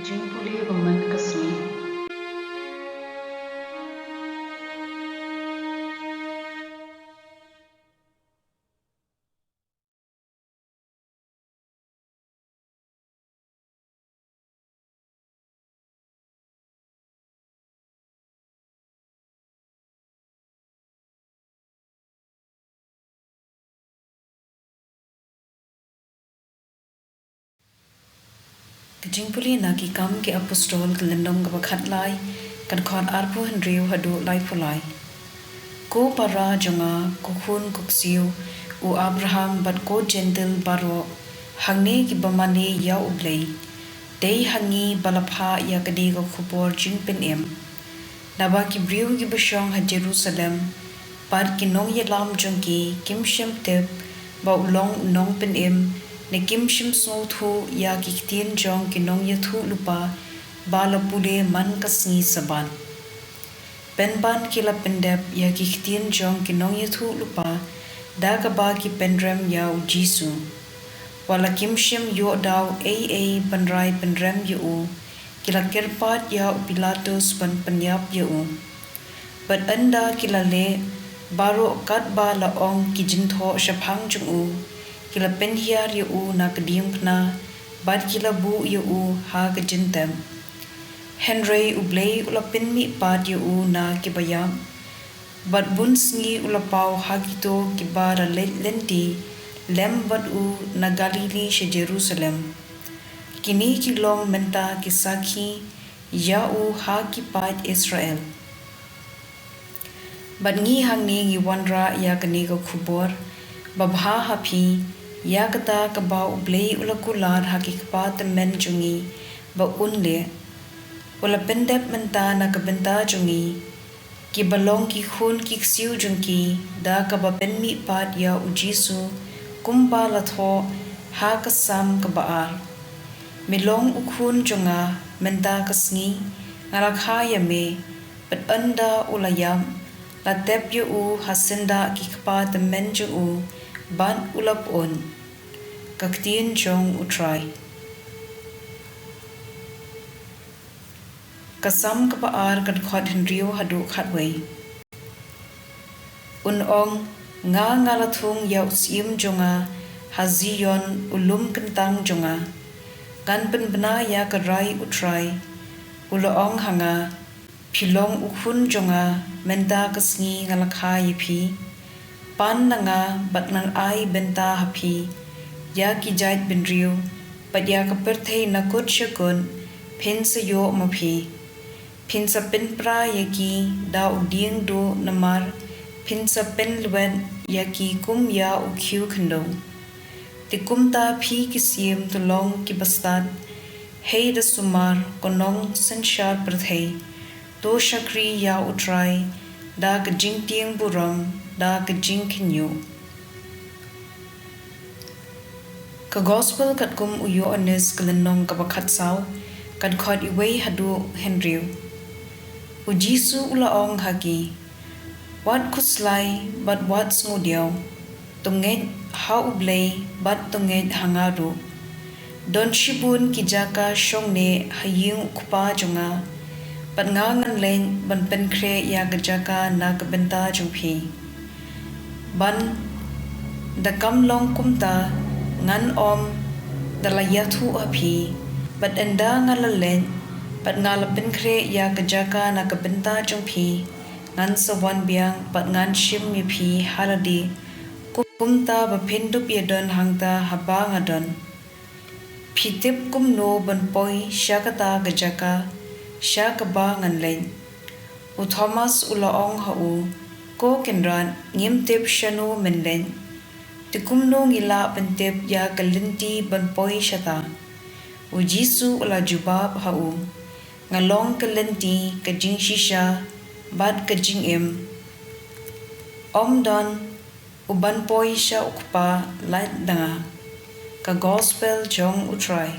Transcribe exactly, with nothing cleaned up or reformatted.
Jingpule ba man ka sngi. Ka jingpule na Ki Kam ki Apostol, ka lynnong kaba khatlai, ka dkhot arphew hynriew haduh laiphew lai. Ko para jong nga, ko khun ko ksiew u Abraham bad ko Jentil baroh, hangne kiba mane ïa U Blei, dei ha ngi ba la phah ïa kane ka khubor jingpynim. Naba ki briew kiba shong ha Jerusalem bad ki nongïalam jong ki kim shym tip ba u long u nongpynim, ne kim shym sngewthuh ïa ki ktien jong ki nongïathuhlypa ba la pule man ka sngi Sabbath. Pynban ki la pyndep ïa ki ktien jong ki nongïathuhlypa da kaba ki pynrem ïa U Jisu. Wat la kim shym ïoh daw ei ei ban rai pynrem ïa u, ki la kyrpad ïa u Pilatus ban pynïap ïa u. Bad ynda ki la leh baroh katba la ong ki jingthoh shaphang jong u, ki la pynhiar ïa u na ka diengphna bad ki la buh ïa u ha ka jingtep. Hynrei U Blei u la pynmihpat ïa u na kiba ïap, bad bun sngi u la paw ha kito kiba la leit lynti lem bad u na Galili sha Jerusalem. Kine ki long mynta ki sakhi ïa u ha ki paid Israel. Bad ngi hangne ngi wanrah ïa kane ka khubor babha ha phi, ïa kata kaba U Blei u la kular ha ki kpa tymmen jong ngi ba un leh. U la pyndep mynta na ka bynta jong ngi, kiba long ki khun ki ksiew jong ki, da kaba pynmihpat ïa U Jisu kumba la thoh ha ka Salm kaba ar: Me long u khun jong nga, mynta ka sngi nga la kha ïa me. Bad ynda u la ïap, la tep ïa u ha syndah ki kpa tymmen jong u bad u la pyut. Ka ktien jong U Trai. Ka Salm kaba ar, ka dkhot hynriew haduh khatwei. Un ong: Nga, nga la thung ïa u syiem jong nga ha Zion, u lum kyntang jong nga. Ngan pynbna ïa ka rai U Trai. U la ong ha nga: Phi long u khun jong nga, mynta ka sngi nga la kha ïa phi. Pan na nga bad ngan ai bynta ha phi ïa ki jaitbynriew bad ïa ka pyrthei na kut sha kut phin sa ïoh ma phi. Phin sa pynpra ïa ki da u dieng duh namar phin sa pynlwet ïa ki kum ïa u khiew khyndew. Te kumta phi ki syiem to long kiba stad, hei da sumar, ko nongsynshar pyrthei. To shakri ïa U Trai da ka jingtieng burom, da ka jingkhynñiuh. Ka Gospel katkum u Ïoannis, ka lynnong kaba khatsaw, ka dkhot iwei haduh hynriew. U Jisu u la ong ha ki: Wat khuslai bad wat sngewdiaw. To ngeit ha U Blei bad to ngeit ha nga ruh. Don shibun ki jaka shongneh ha ïing u Kpa jong nga, bad nga ngan leit ban pynkhreh ïa ka jaka na ka bynta jong phi. Ban da kam long kumta, ngan ym da la ïathuh ha phi. Bad ynda nga la leit bad nga la pynkhreh ïa ka jaka na ka bynta jong phi, ngan sa wan biang bad ngan shim ïa phi ha lade, kumta ba phin dup ïa don hangta haba nga don. Phi tip kumno ban poi sha kata ka jaka sha kaba ngan leit? U Thomas u la ong ha u: Ko Kynrad, ngim tip shano men leit. Te kumno ngi lah ban tip ïa ka lynti ban poi shata? U Jisu u la jubab ha u: Nga long ka lynti, ka jingshisha bad ka jingim. Ym don u ban poi sha u Kpa lait da nga. Ka Gospel jong U Trai.